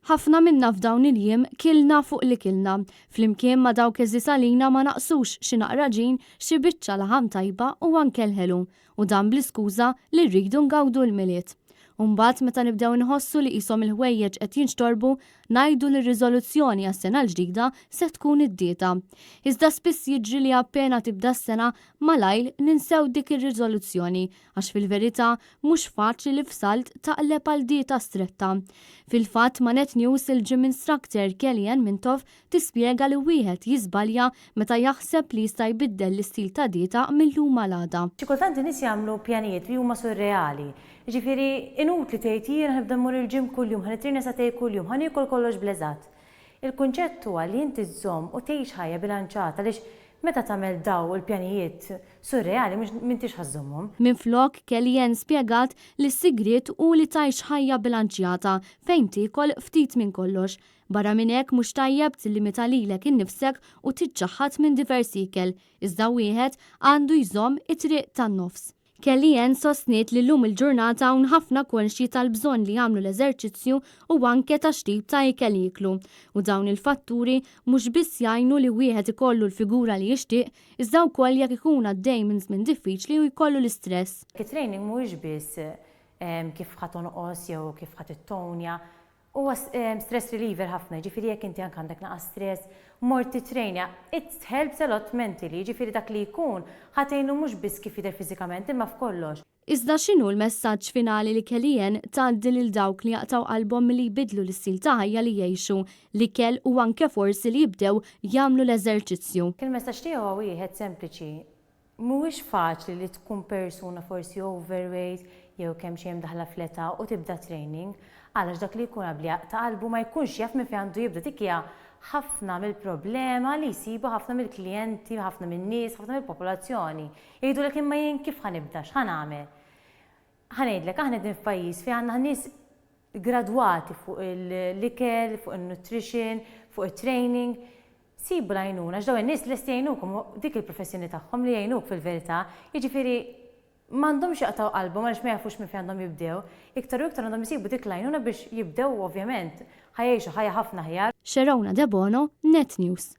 Ħafna minna f'dawn il-jiem kilna fuq li kilna. Flimkien ma' dawk għeżież għalina ma naqsux xi naqra ġin, xi biċċa laħam tajba u anke l-ħelu. U dan bl-iskuża li rridu ngawdu l-Milied. U mbagħad meta nibdew inħossu li qishom il-ħwejjeġ qed jinxtorbu, ngħidu li r-riżoluzzjoni għas-sena l-ġdida se tkun id-dieta. Iżda spiss jiġri li appena tibda s-sena, malajr ninsew dik ir-riżoluzzjoni għax fil-verità mhux faċli li f'salt taqleb għal dieta stretta. Fil-fatt ma' Net News il-gym instructor Kellyanne Mintoff tispjega li wieħed jiżbalja meta jaħseb li jista' jbiddel l-istil ta' dieta mil-lum għal għada. Xi kultant in-nies jagħmlu pjanijiet li huma surreali. Jiġifieri inutli tgħid jiena ħa nibda mmur il-gym kuljum, ħa nittrejna sagħtejn kuljum, ħa niekol kollox bl-eżatt. Il-kunċett huwa li inti żżomm u tgħix ħajja bilanċata għaliex meta tagħmel daw il-pjanijiet surreali mhux m'intix ħa żżommhom. Minflok, Kellyanne spjegat li s-sigriet hu li tgħix ħajja bilanċjata fejn tiekol ftit minn kollox. Barra minn hekk mhux tajjeb tillimita lilek innifsek u tiċċaħħad minn diversi ikel, iżda wieħed għandu jżomm it-triq tan-nofs. Kellyanne sostniet li llum il-ġurnata hawn ħafna konxji tal-bżonn li jagħmlu l-eżerċizzju u anke ta' x'tip ta' ikel jieklu. U dawn il-fatturi mhux biss jgħinu li wieħed ikollu l-figura li jixtieq, iżda wkoll jekk ikun għaddej minn żmien diffiċli u jkollu l-istress. It-training mhuwiex biss kif ħa tonqos jew kif ħa tittonja, Huwa stress reliever ħafna, jiġifieri jekk inti anke għandek naqa' stress, mort tittrejnja, it helps a lot mentally, jiġifieri dak li jkun ħa tgħinu mhux biss kif jidher fiżikament imma f'kollox. Iżda x'inhu l-messaġġ finali li Kellyanne tgħaddi lil dawk li jaqtgħu qalbhom milli jbiddlu l-istil ta' ħajja li jgħixu, l-ikel u anke forsi li jibdew jagħmlu l-eżerċizzju? Il-messaġġ tiegħi huwa wieħed sempliċi, Mhuwiex faċli li tkun persuna forsi overweight jew kemxejn mdaħħla fl-età u tibda training. Għal għax dak li jkun qabli jaqta' qalbu ma jkunx jaf minn fejn għandu jibda. Dik hija ħafna mill-problema li jsibu ħafna mill-klijenti, ħafna min-nies, ħafna mill-popolazzjoni. Jgħidulek imma jien kif ħa nibda, x'ħa nagħmel? Ħa ngħidlek, aħna qegħdin f'pajjiż fejn għandna nies gradwati fuq l-ikel, fuq in-nutrition, fuq it-training. Sibu l-għajnuna għax dawn in-nies lesti jgħinukom u dik il-professjoni tagħhom li jgħinuk fil-verità. Jiġifieri m'għandhomx jaqtgħu qalbhom għaliex ma jafux minn fejn għandhom jibdew. Iktar u iktar għandhom isibu dik l-għajnuna biex jibdew u ovvjament ħa jgħixu ħajja ħafna aħjar. Sherona Debono, Net News.